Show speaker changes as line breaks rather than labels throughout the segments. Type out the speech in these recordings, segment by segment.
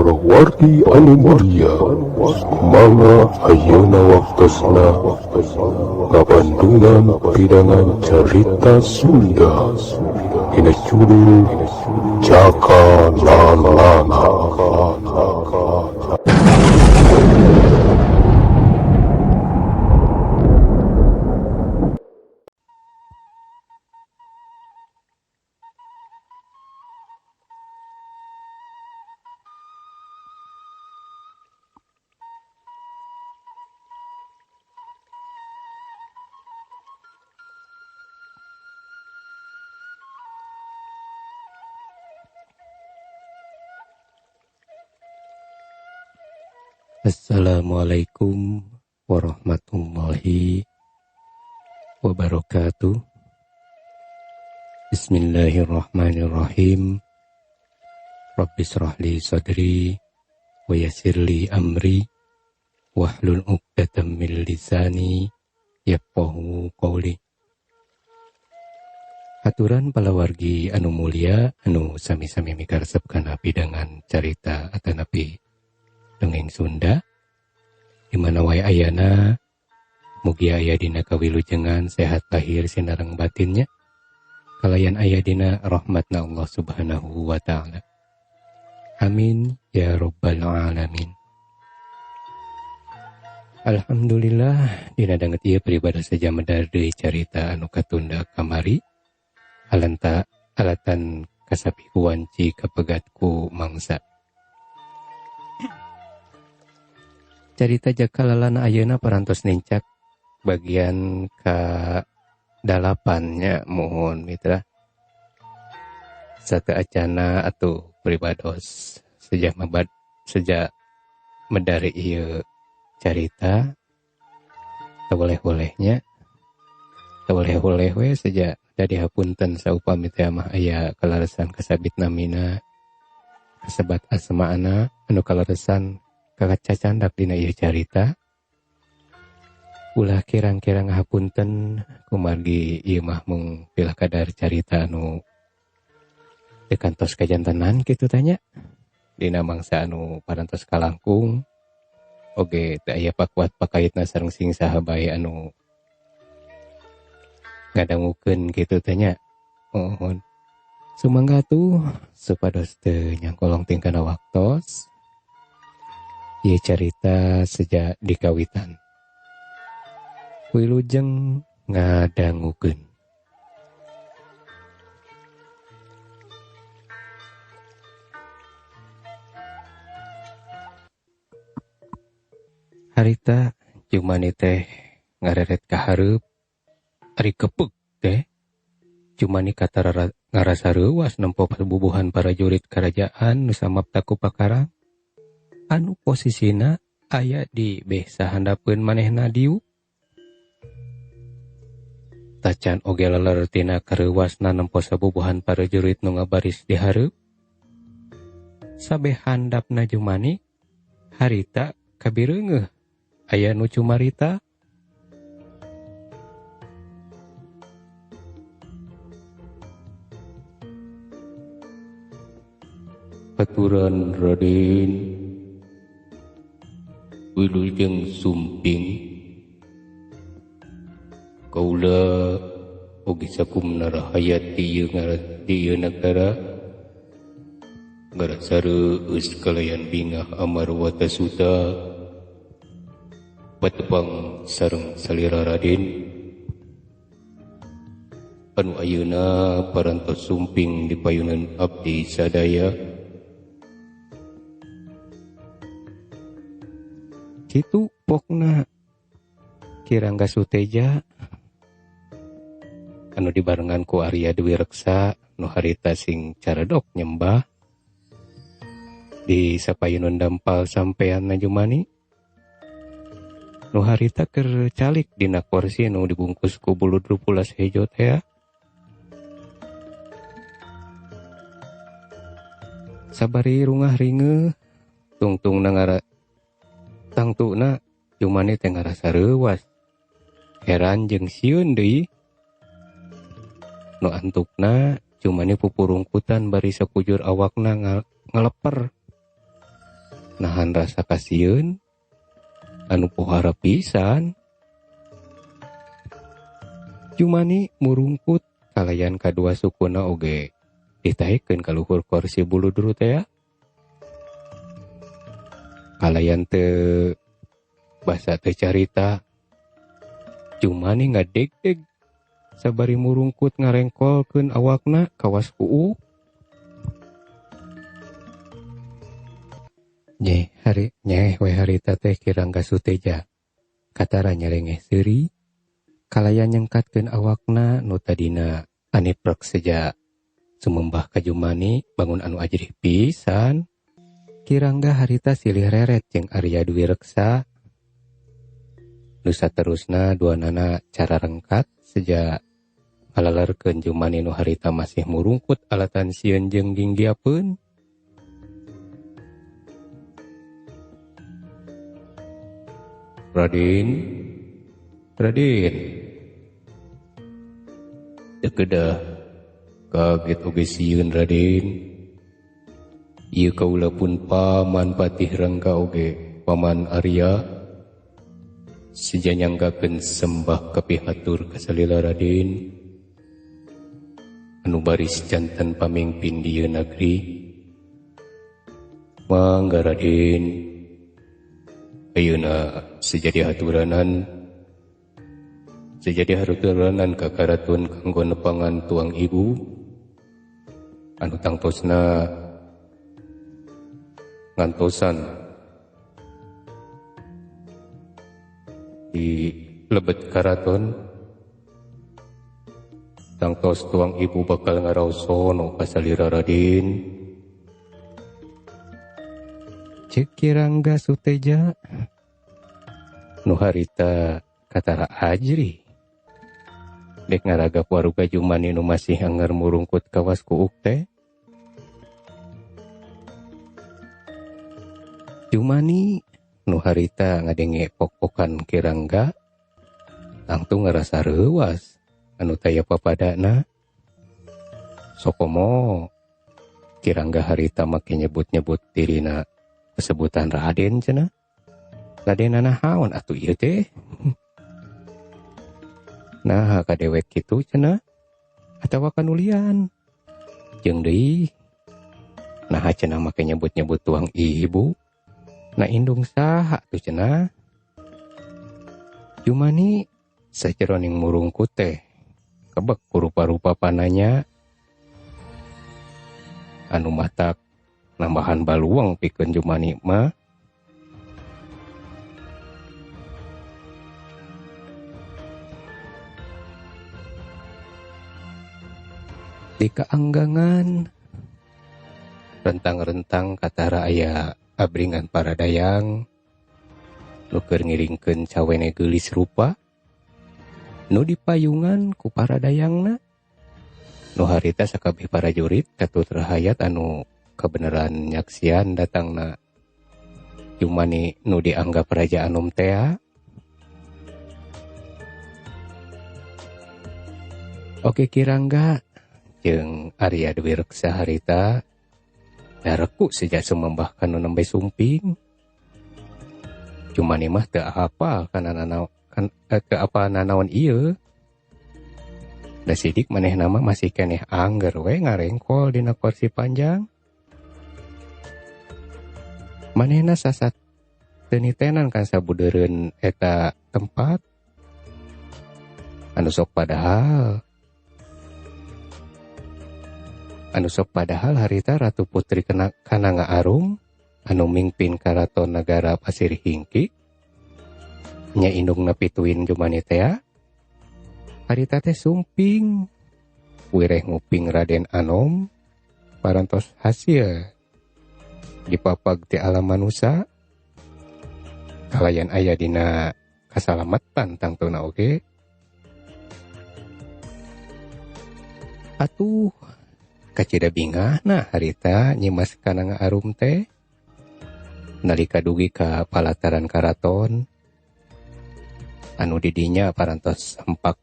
Palawargi anu mulia, mangga ayeuna waktosna ngabandungan pidangan carita Sunda dina judul Jaka Lalana.
Assalamualaikum warahmatullahi wabarakatuh. Bismillahirrahmanirrahim. Rabbi shrah li sadri wa yassir li amri wahlul 'uqdatam min lisani yafqahu qawli. Aturan palawargi anu mulia anu sami-sami mikaresep kana pidangan carita atanapi dongeng Sunda di mana wae ayana, mugi aya dina kawilujengan sehat lahir sinareng batinnya kalayan aya dina rahmatna Allah Subhanahu wa taala. Amin ya rabbal alamin. Alhamdulillah dina danget ieu pribadi saja medar deui carita anu katunda kamari alanta alatan kasapi wanci kapegatku mangsa. Carita Jaka Lalana ayeuna parantos nincak bagian ka dalapannya, mohon mitra. Satu acana atau pribados sejak mabad sejak medari ieu carita boleh-bolehnya boleh-boleh we sejak dari hapunten saupami teh mah aya kaleresan kasabit namina kasebat asmaana anu kaleresan kakacacandak dina ieu carita. Ulah kirang-kirang hapunten kumargi ieu mah mung pilah kadar carita anu teu kantos kajantenan kitu tanya dina mangsa anu parantos kalangkung oge teu aya pakuat pakaitna sareng sing saha bae anu ngadangukeun kitu tanya. Mohon sumangga tuh supados teu nyangkolong tingkana waktos. Ieu carita sejak dikawitan. Wilujeng ngadangukeun. Harita Jumani teh ngareret ka hareup, ari kepek teh. Jumani katarara ngarasa reuwas nempo pabubuhan prajurit kerajaan nu samapta ku pakarang anu posisina aya di beh sahandapeun manehna diuk. Tacan oge leler tina kareuwasna nempo sabubuhan prajurit nu ngabaris di hareup. Sabeh handapna Jumani harita kabireungeuh aya nu cumarita. Aturan Raden Wilujeng Sumping, kaula oge sakumna rahayat di ieu nagara ngarasa reueus kalayan bingah Amarwata Suta patepang sareng salira Raden anu ayeuna parantos sumping di payunan abdi sadaya. Kitu pokna Ki Rangga Suteja anu dibarengan ku Arya Dwi Reksa nu harita sing caredok nyembah di sapayunan dampal sampean Jumani nu harita keur calik dina kursi nu dibungkus ku buludru pulas hejo teh. Sabari rungah ringeuh tungtungna ngara tangtuna Jumani teh ngarasa reuwas heran jeung sieun deui. Nu antukna Jumani pupurungkutan bari sakujur awakna ngaleper. Nahan rasa kasieun anu pohara pisan. Jumani murungkut kalayan kadua sukuna oge ditaekeun ka luhur kursi buludru teh. Kalayan teu basa teu carita. Jumani ngadegdeg sabari murungkut ngarengkolkeun awakna kawas kuuk. Nyeh hari nyeh we harita teh Kirangga Suteja katara nyerengeh seuri kalayan nyengkatkeun awakna nu tadina aniprek seja sumembah ka Jumani bangun anu ajrih pisan. Kirangga harita silih reret jeung Arya Dwi Reksa nu saterusna duanana cara rengkat seja ngalalerkeun Jumani nu harita masih murungkut alatan sieun jeung ginggiapeun. Raden, Raden, teu kedah kaget oge sieun Raden. Ieu kaula pun paman Patih Rangga oge paman Arya seja nyanggakeun sembah kapihatur ka salila Raden anu baris jantan pamingpin di ieu nagri. Mangga Raden, ayeuna sejadi haturanan ka karaton kanggo nepangan tuang ibu anu tangtosna ngantosan di lebet karaton. Tangtos tuang ibu bakal ngaraosono ka salira Raden. Ceuk Kirangga Suteja nu harita katara ajrih dek ngaragap waruga Jumani nu masih anger murungkut kawas kuuk teh. Jumani nu harita ngadenge pok-pokan Kirangga tangtu ngarasa reuwas anu taya papadana. Sokomo Kirangga harita make nyebut-nyebut dirina kesebutan Raden cenah. Raden naon atuh ieu teh? Nah, ka dewek kitu cenah atawa kanulian. Jeung deui naha cenah make nyebut-nyebut tuang ibu. Na indung saha atuh cenah? Jumani sajeroning murungkut teh kebek ku rupa-rupa pananya anu matak nambahan baluang pikeun Jumani mah. Di kaanggangan rentang-rentang katara aya abringan para dayang nu keur ngiringkeun cawene geulis rupa nu dipayungan ku para dayangna nu harita sakabeh parajurit katut rahayat anu kebenaran nyaksian datangna Jumani nu dianggap raja anom tea. Oke Kirangga jeung Arya Dwi Reksa harita dareku sejak sumembah kanu nembe sumping. Jumani mah teu apa kana nanaon kan teu apa nanaon ieu. Da sidik manehna mah masih keneh angger we ngarengkol dina kursi panjang. Manehna sasat teu nitenan kan sabudeureun eta tempat anu sok padahal harita Ratu Putri Kananga Arum anu mingpin karaton nagara Pasir Hingki nya indungna pituin Jumani tea harita teh sumping wireh nguping Raden Anom parantos hasil dipapag ti alam manusa kalayan aya dina kasalamatan tangtuna oge. Atuh kacida bingahna harita Nyimas Kananga Arum teh nalika dugi ka palataran karaton anu didinya parantos sempak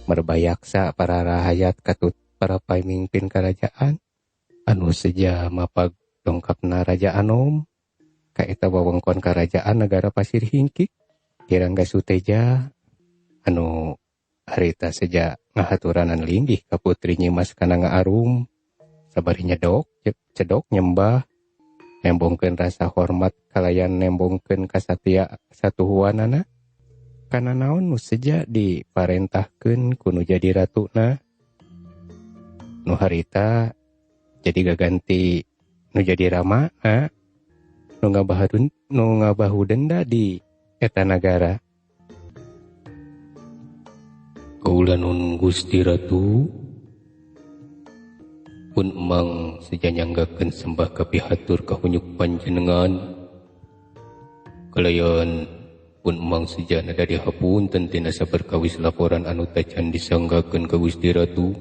merbayaksa para rahayat katut para pamimpin kerajaan anu seja mapag dongkapna Raja Anom. Ka eta wewengkon karajaan negara Pasir Hingkik. Ki Rangga Suteja anu harita seja ngahaturanan linggih ka putri Nyimas Kananga Arum sabari nyedok cedok nyembah nembongkeun rasa hormat kalayan nembongkeun kasatia satuhuanana kana naon nu seja diparentahkeun ku nu jadi ratuna nu harita jadi gaganti nu jadi ramana nu ngabahu denda di eta nagara. Kaula nun Gusti Ratu pun emang seja nyanggakeun sembah kapihatur ka hunyuk panjenengan kalayan pun emang seja nada dihapunten tina saperkawis laporan anu tacan disanggakeun ka Gusti Ratu.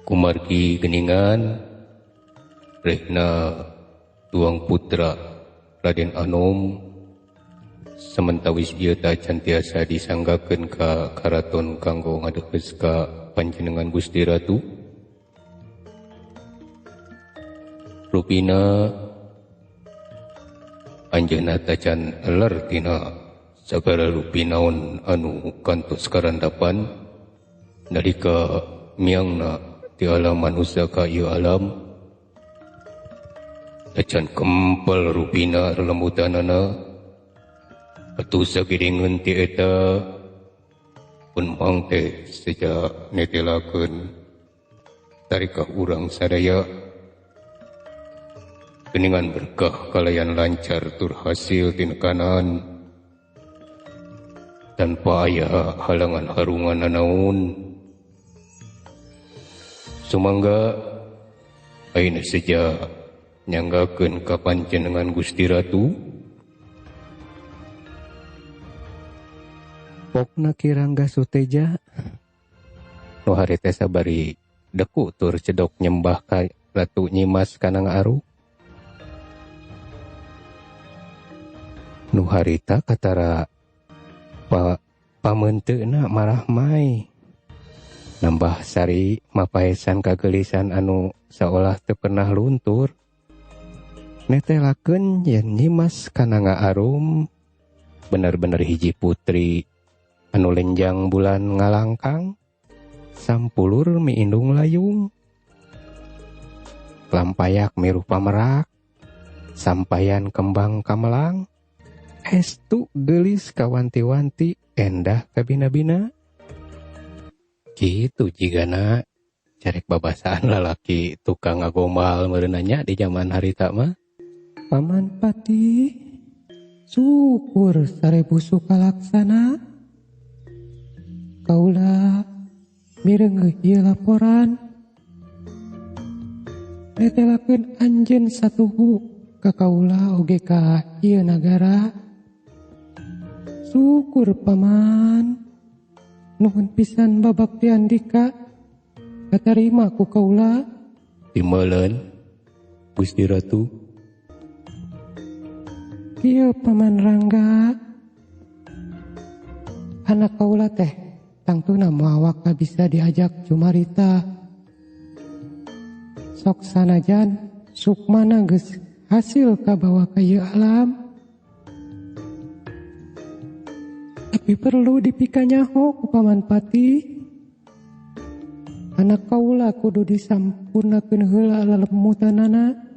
Kumargi geningan rehna tuang putra Raden Anom sementawis ieu tacan tiasa disanggakeun ka karaton kanggo ngadeheus ka panjenengan Gusti Ratu. Rupina anjeunna tacan eler tina sagala rupi naon anu kantos karandapan nalika miangna ti alam manusia ka ieu alam tacan kempel rupina relembutanana atuh sagiringeun ti eta pun mang teh seja netelakeun tarikah urang sadaya geningan berkah kalayan lancar tur hasil tinekanan tanpa aya halangan harungan nanaon. Sumangga ayeuna seja nyanggakeun ka panjenengan Gusti Ratu. Pokna Ki Rangga Suteja nu harita sabari deku tur cedok nyembah ka Ratu Nyimas Kananga Arum. Nu harita katara pamenteuna marah mai nambah sari mapaesan kagelisan anu saolah teu pernah luntur. Netelakeun yen Nyimas Kananga Arum bener-bener hiji putri anu lenjang bulan ngalangkang sampulur miindung layung lampayak miruh pamerak sampayan kembang kamelang estu gelis kawanti-wanti endah kabina-bina. Gitu jigana carek babasaan lalaki tukang ngagombal meureunanya di zaman harita mah. Paman Pati syukur sarebu sukalaksana kaula mireungeuh ieu laporan netelakeun anjeun satuhu ka kaula oge ka ieu nagara. Syukur paman, nuhun pisan babakti andika katarima ku kaula. Timeuleun Gusti Ratu. Kieu paman Rangga, anak kaula teh tangtuna moal bisa diajak cumarita. Sok sanajan sukmana geus hasil kabawa ka ieu alam, tapi perlu dipikanyaho ku paman Pati. Anak kaula kudu disampurnakeun heula lelemutanana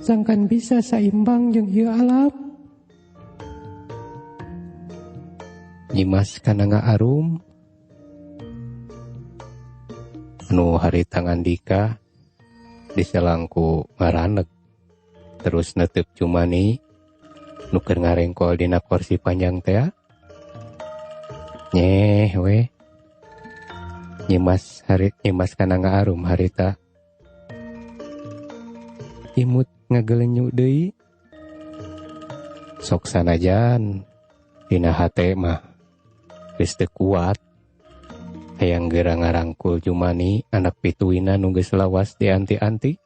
sangkan bisa saimbang jeung ieu alam. Nyimas Kananga Arum anu harita ngandika diselangku ngaraneg terus netep cumani nu keur ngarengkol dina kursi panjang teh nyeh we. Nyimas Kananga Arum harita imut ngagelenyu deui sok sanajan dina hate mah geus teu kuat hayang geura ngarangkul Jumani anak pituina nu geus lawas dianti-anti.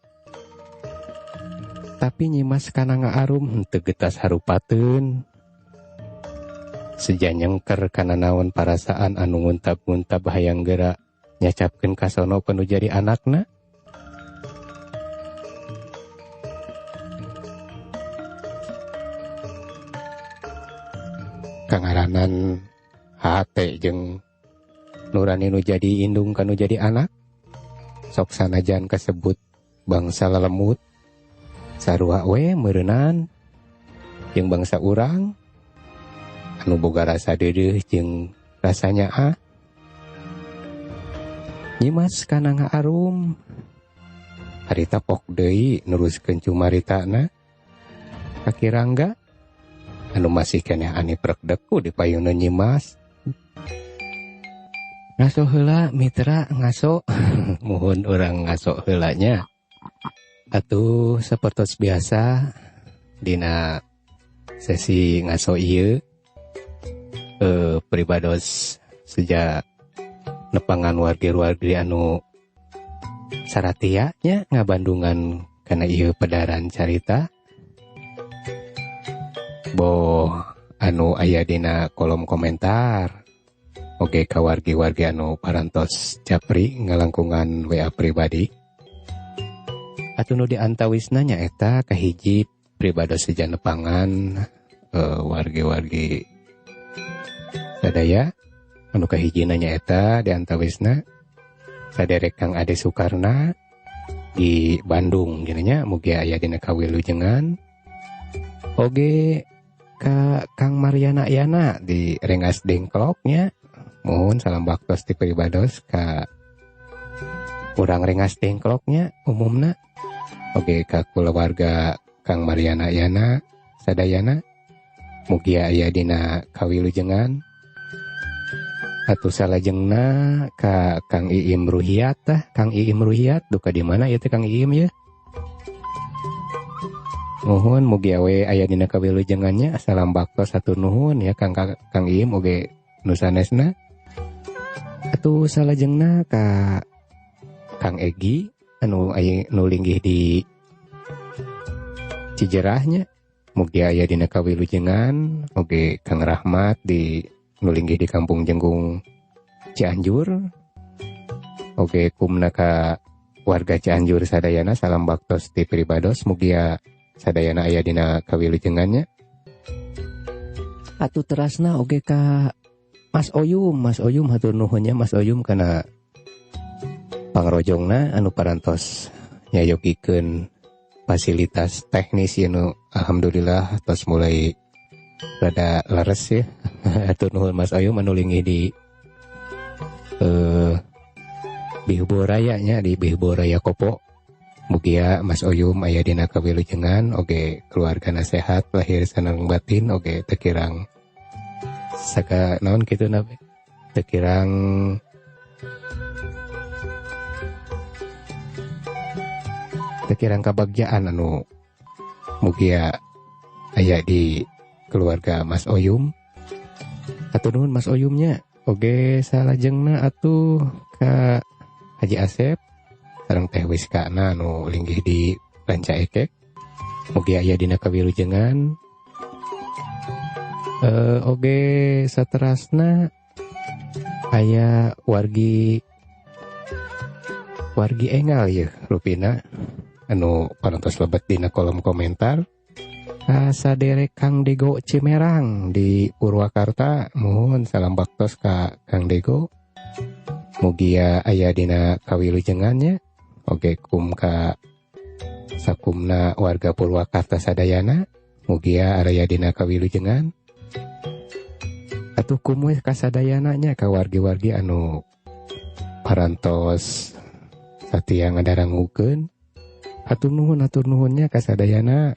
Tapi Nyimas Kananga Arum henteu getas harupateun seja nyengker kana naon parasaan anu nguntab-nguntab hayang geura nyacapkeun kasono nu jadi anakna. Kangaranan hate jeung nurani nu jadi indung kanu jadi anak sok sanajan kasebut bangsa lelemut sarua we meureunan jeung bangsa urang anu boga rasa deudeuh jeung rasanya ah. Nyimas kana ngaarum harita pok deui neruskeun cumaritana ka Ki Rangga anu masih keneh ani prekdeku di payuna Nyimas. Ngaso heula mitra ngaso. Muhun urang ngaso heula nya. Atuh sapertos biasa dina sesi ngaso ieu pribados sejak nepangan wargi-wargi anu saratia nya ngabandungan kana ieu pedaran carita. Boh anu aya dina kolom komentar. Oke ka wargi-wargi anu parantos japri ngalangkungan WA pribadi. Atuh nu diantawisna nyaeta kahiji pribados seja nepangan wargi-wargi sadaya anu kahijina nyaeta diantawisna saderek Kang Ade Sukarna di Bandung nya mugi aya dina kawilujengan. Oge ka Kang Mariana Yana di Rengas Dengkloknya. Mohon salam baktos ti pribados ka urang Rengas Dengkloknya umumna. Oge ka kulawarga Kang Mariana Yana sadayana mugi aya dina kawilujengan. Atuh salajengna ka Kang Iim Ruhiat tah. Kang Iim Ruhiat duka di mana ieu teh Kang Iim ya? Nuhun mugi awe aya dina kawilujengannya. Salam baktos hatur nuhun ya Kang Kang Iim oge nu sanesna. Atuh salajengna ka Kang Egi anu aya nu linggih di Cijerahnya mugi aya dina kawilujengan. Oge Kang Rahmat di nu linggih di Kampung Jenggung Cianjur. Oge kumna ka warga Cianjur sadayana salam baktos ti pribados mugia sadayana aya dina kawilujengannya. Atuh terasna oge ka Mas Oyum, Mas Oyum hatur nuhunnya Mas Oyum kana pangrojongna anu parantos nyayogikeun fasilitas teknis ieu nu alhamdulillah tos mulai rada leres ya. Hatur nuhun Mas Oyum anu linggih di Bihbo Raya nya, di Bihbo Raya Kopo. Mugia Mas Oyum aya dina kawilujengan oge keluargana sehat lahir sareng batin oge teu kirang saka naon kitu na teu kirang kabagjaan anu mugia aya di keluarga Mas Oyum. Hatur nuhun Mas Oyumnya. Oge salajengna atuh ka Haji Asep sareng Teh Wiskana anu linggih di Ranca Ekek. Mugi aya dina kawilujengan. Oge saterasna aya wargi engal yeuh rupina anu parantos lebet dina kolom komentar. Saderek Kang Dego Cimerang di Purwakarta. Mohon salam baktos ka Kang Dego. Mugia aya dina kawilujengannya. Oge kum ka sakumna warga Purwakarta sadayana. Mugia aya dina kawilujengan. Atuh kum we ka sadayana nya ka wargi-wargi anu parantos satia ngadarangukeun. Hatur nuhun nya ka sadayana.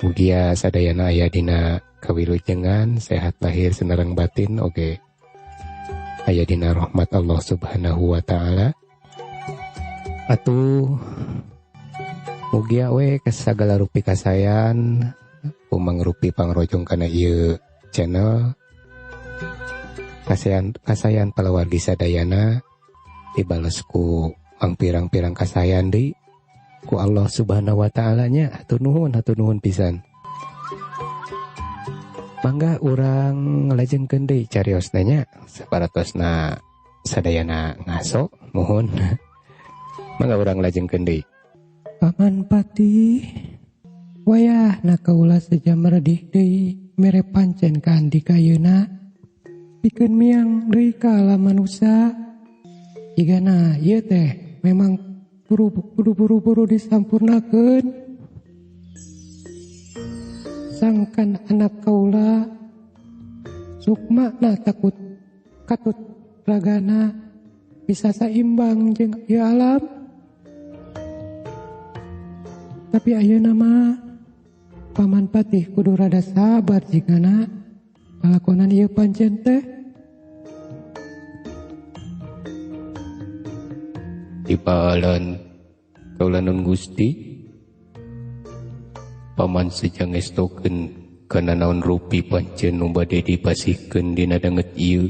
Mugia sadayana aya dina kawilujengan sehat lahir sareng batin oge aya dina rahmat Allah Subhanahu wa taala. Atuh mugia we kasagala rupi kasayan kumangrupi pangrojong kana ieu channel. Kasayan palawargi sadayana dibales ku mangpirang-pirang kasayan deui ku Allah Subhanahu wa taala nya. Hatur nuhun pisan. Mangga urang ngalajengkeun deui cariosna nya saparatosna sadayana ngaso muhun. Mangga urang lajengkeun deui. Paman Patih, wayahna kaula seja meredih deui.
mere pancen ka Andika ayeuna pikeun miang deui ka alam manusia. Jigana ieu teh memang kudu buru-buru disampurnakeun. Sangkan anak kaula sukma na takut katut ragana bisa saimbang jeung ieu alam. Tapi ayeuna mah Paman Patih kudu rada sabar jigana palakonan ieu pancen teh.
Dipalan kaula nun Gusti, Paman seja ngestokeun kana naon rupi pancen nu bade dipasihkeun dina danget ieu.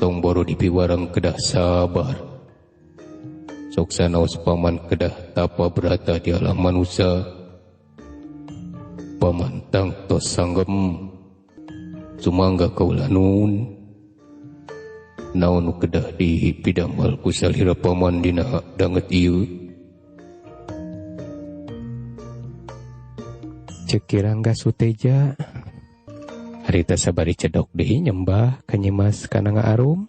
Tong boro dipiwarang kedah sabar. Sok sanaos Paman kedah tapa berata di alam manusia. Paman tangtos sanggem sumangga kaula nun. Naon nu kedah dipidamal ku salira Paman dina danget ieu. Ceuk Ki Rangga Suteja harita sabari cedok deui nyembah ka Nyimas Kananga Arum.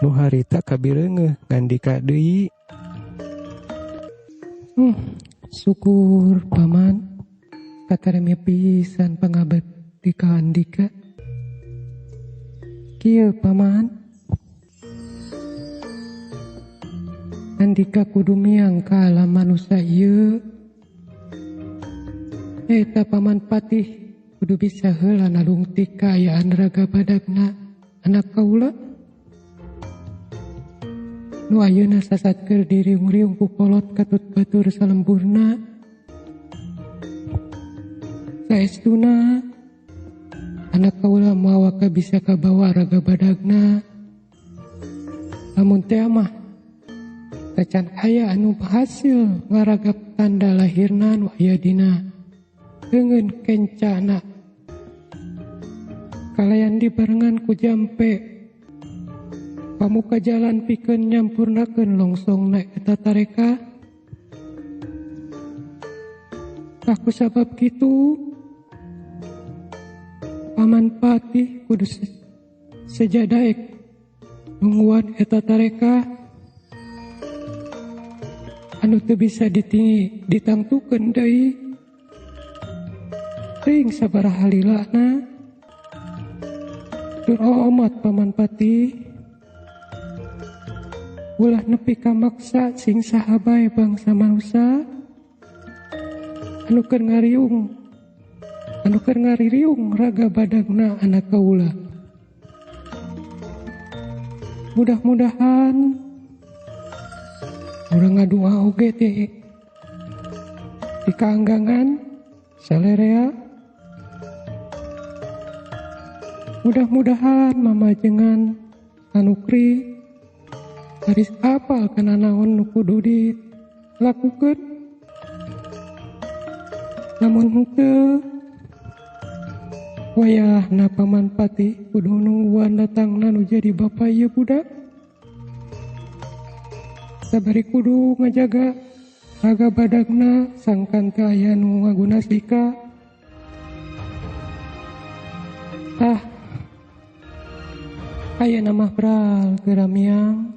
Nu harita kabireungeuh ngandika deui.
Syukur Paman kataremi pisan pangabekti ka Andika. Kieu Paman, Andika kudu miang ka alam manusia ieu. Eta Paman Patih kudu bisa heula nalungtik kaayaan raga badagna anak kaula. Nu ayeuna sasatkeun diriung-riung ku kolot katut batur salemburna. Saestuna anak kaula mawa ka bisa kabawa raga badagna. Lamun teh mah tacan aya anu hasil ngaragap tanda lahirna nu aya dina leungeun kencana. Kalayan dibarengan ku jampe pamuka jalan pikeun nyampurnakeun longsongna eta tareka. Tah kusabab kitu Paman Patih kudu sejadaek nungguan eta tareka anu teu bisa ditingi ditangtukeun deui. Teuing sabaraha lilana tur omat Paman Patih ulah nepi ka maksa sing saha bae bangsa manusia anu keur ngariung anu keur ngaririung raga badagna anak kaula. Mudah-mudahan urang ngadua oge teh di kaanggangan salerea. Mudah-mudahan mamajengan anukri haris apal kana naon nu kudu dilakukeun. Lamun henteu wayahna Paman Patih kudu nungguan datangna nu jadi bapa ieu budak. Sabari kudu ngajaga raga badagna sangkan teu aya nu ngagunasika. Tah ayeuna mah pral geramiang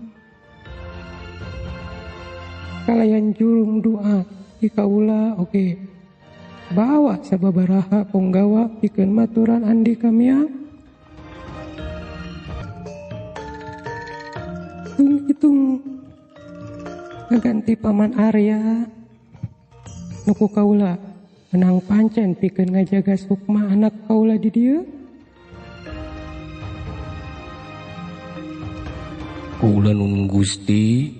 kalayan jurung doa di kaula oge. Bawa sababaraha ponggawa pikeun maturan Andika miang. Hitung-hitung ngaganti Paman Arya nu ku kaula menang pancen pikeun ngajaga sukma anak kaula di dieu.
Kaula nun Gusti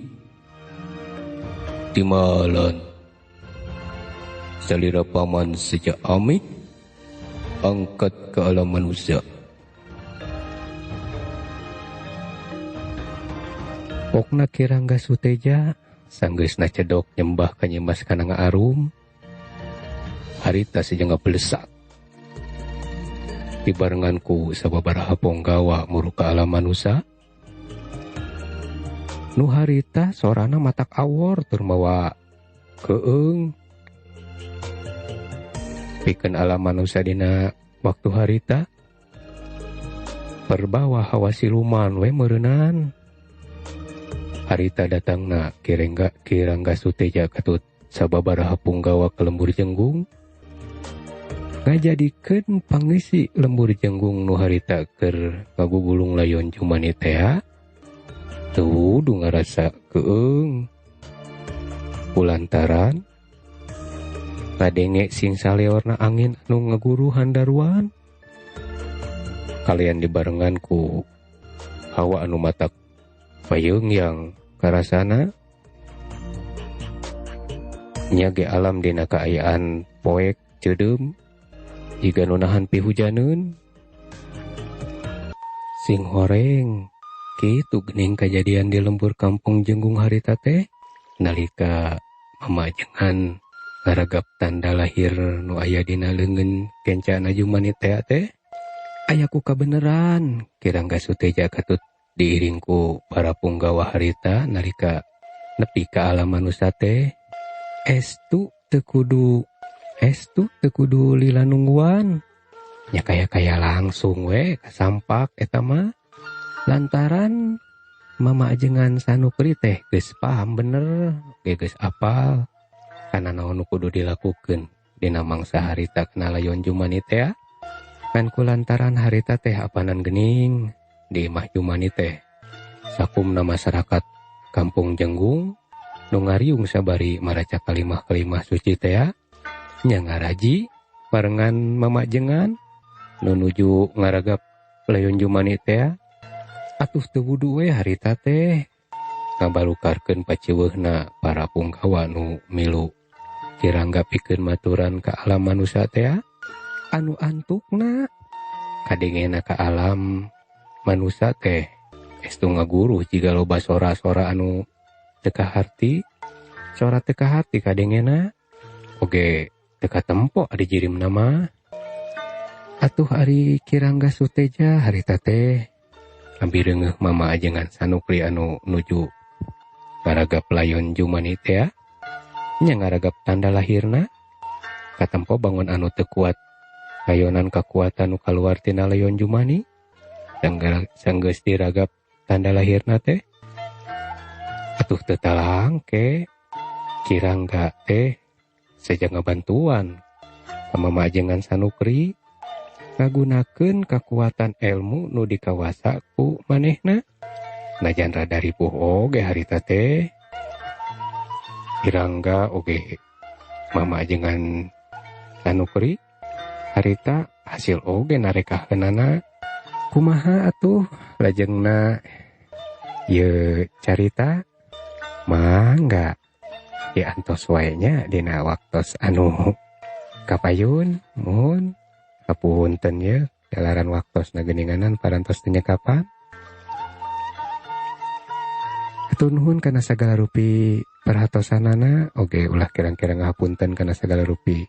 timalan salira Paman sejak amit angkat ke alam manusia. Pokna Ki Rangga Suteja sanggeusna cedok nyembah ka Nyimas Kananga Arum. Harita seja ngabelesak dibarengan ku sababaraha ponggawa muru ka alam manusia. Nu harita sorana matak awor tur mawa keung. Pikeun alam manusia dina waktu harita perbawa hawa siluman we meureunan. Harita datangna Ki Rangga Suteja katut sababaraha punggawa ke lembur Jenggung ngajadikeun pangeusi lembur Jenggung nu harita keur ngagugulung layon Jumani tea teu wudu ngarasa keung kulantaran ngadenge sing saleorna angin anu ngaguru handaruan kalian dibarengan ku hawa anu matak payung yang karasana nya ge alam dina kaayaan poek ceudeum jiga nu nahan pihujaneun sing horeng kitu geuning kajadian di lembur kampung Jenggung harita teh nalika mamajengan ngaragap tanda lahir nu aya dina leungeun kencana Jumani tea teh aya ku kabeneran Ki Rangga Suteja katut diiring ku para punggawa harita nalika nepi ka alam manusia teh estu teu kudu lila nungguan nya kaya-kaya langsung we kasampak eta mah lantaran mama ajengan Sanukri teh geus paham bener ge geus apal kana naon nu kudu dilakukeun dina mangsa harita kana layon Jumani teh kan kulantaran harita teh apanan geuning di imah Jumani teh sakumna masyarakat kampung Jenggung nu ngariung sabari maraca kalimah-kalimah suci teh nya ngaraji barengan mamajengan nu nuju ngaragap layon Jumani teh atuh teu wudu we harita teh ngabalukarkeun paciweuhna para punggawa nu milu Ki Rangga pikeun maturan ka alam manusia teh anu antukna kadengena ka alam manusia teh estu ngaguruh jiga loba sora-sora anu teu kaharti sora teu kaharti kadengena oge teu katempo ari jirimna mah atuh ari Ki Rangga Suteja harita teh ambireungeuh mama ajengan Sanukri anu nuju ngaragap layon Jumani teh nya ngaragap tanda lahirna katempo bangun anu teu kuat layonan kakuatan nu kaluar tina layon Jumani sanggeus diragap tanda lahirna teh atuh teu talangke Ki Rangga teh seja ngabantuan ka mama ajengan Sanukri ngagunakeun kakuatan ilmu nu dikawasa ku manehna najan rada ripuh oge harita teh Ki Rangga oge mama ajengan Sanukri harita hasil oge narekaheunana kumaha atuh lajengna ieu carita mangga diantos wae nya dina waktos anu kapayun. Muhun hapunten ye jalaran waktosna geuninganan parantos teu nyekapan. Hatur nuhun kana sagala rupi perhatosanana oge ulah kirang-kirang ngahapunten kana sagala rupi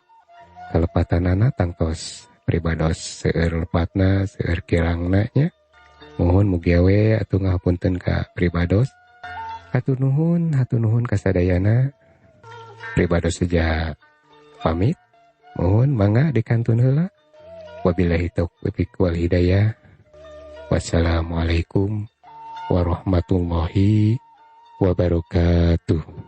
kalepatanana tangtos pribados seueur lepatna seueur kirangna nya. Mohon mugi we atuh ngahapunten ka pribados. Hatur nuhun kasadayana. Pribados seja pamit. Mohon mangga dikantun heula. Wabillahi taufiq wal hidayah. Wassalamualaikum warahmatullahi wabarakatuh.